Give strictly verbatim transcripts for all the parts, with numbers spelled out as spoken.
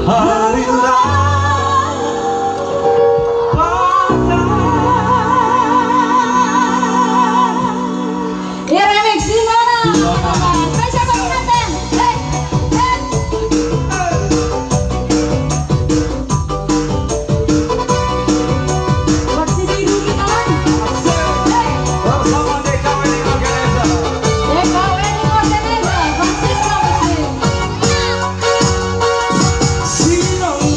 Hari lah patah. Ya, remix di mana? Spesial bagi Nathan. Hei, hei. Bersama D K W Wedding Organizer. D K W Wedding Organizer, Francisco Muslim. Sinong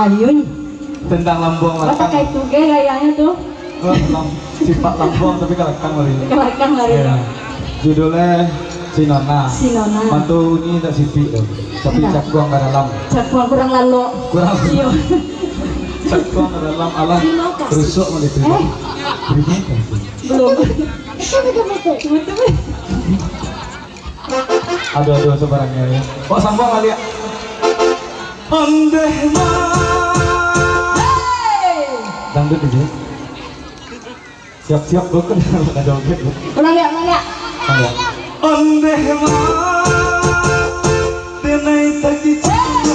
Ayun. Tendang lambuang. Oh, pakai tugeh gayanyo tu. Oh, lam-, sipak lambuang tapi ka lakang lari. Ka lakang lari. Iyo. Judulnyo Si Nona. Si Nona. Mantu bunyi tak sipik tu. Tapi cakuang ka dalam. Cakuang kurang lalok. Kurang. Iyo. Cakuang ka dalam, alah. Terima kasih. Rusuak mah itu. Eh. Terima kasih. Belum. Itu beda motor. Betul. Aduh, aduh, sabarangnya ya. Oh, sambung balik. Ondeh mah. Hei. Dangdut dulu. Siap-siap, bukan ada joget. Ulang ya, ulang ya. Ulang ya. Ondeh mah. Denai tagi. Hei.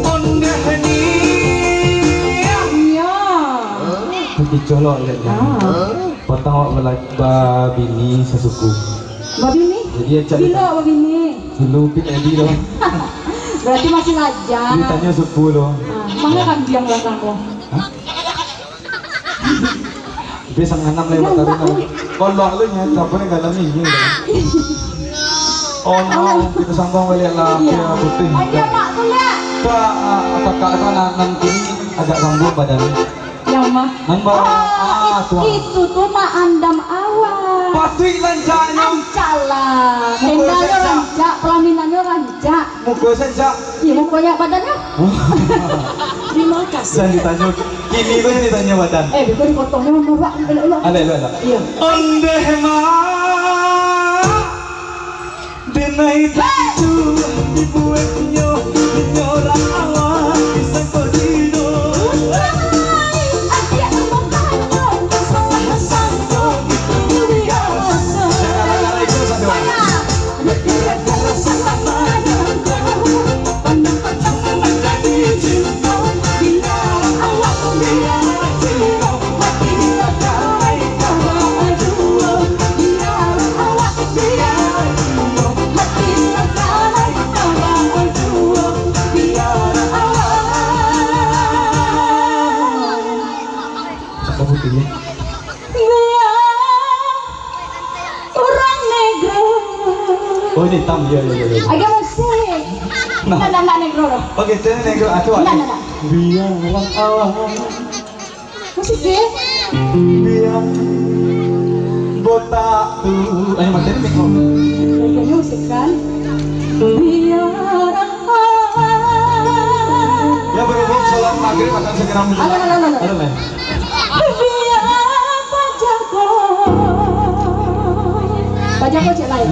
Ondeh ni. Iyo. Kicoh lo liek ni. Ah. Patang awak bala-, babini sasuku. Babini? Jadi, acak. Bilo babini? Dulu pik edi lo. Berarti masih lajang. Ditanyo suku lo. Ah, manga kambiang balakang ko? Hah? Dia sanganam lewat taruna. Kolok lu nya, campur dengan dalam ini. Oh, no, kita sambung balik lah. Iya. Dia putih. Oh, iya, Mak, tu, Mak. Kak, ah, kakak kan nan-, nanti agak kambuang badan. Yang mah? Nan ba-, oh, ah, it-, tuang. Itu tu mah andam awak. Patuik rancaknyo. Rancak lah. Muka tendalnyo rancak. Rancak, pelaminannyo rancak. Muka sancak. Iya, muka banyak badannyo. Terima kasih. Jangan ditanyo. Kini ko yang ditanyo badan. Eh, beko dipotong ni, Mak, elok-elok. Elok, elok, elok. Iya. Ondeh mah. Denai tantu dibueknyo, inyo urang awak disangko dino. Siapa putih? Urang negro. Oh, ini hitam. Iya, iya, iya, iya. Agak musik. Nah. Nah, nah, nah, negro. Oke, itu negro. Atuh, nah, nah, nah. Biar awak. Musik, ya? Biar botak tu. Ayo, mati ni, kok. Musik, kan? Biar awak. Ya, berhubung sholat maghrib akan segera menyusul. Alah, alah, alah, alah. Alah, alah. Biar Pak Jago. Pak Jago cek lain.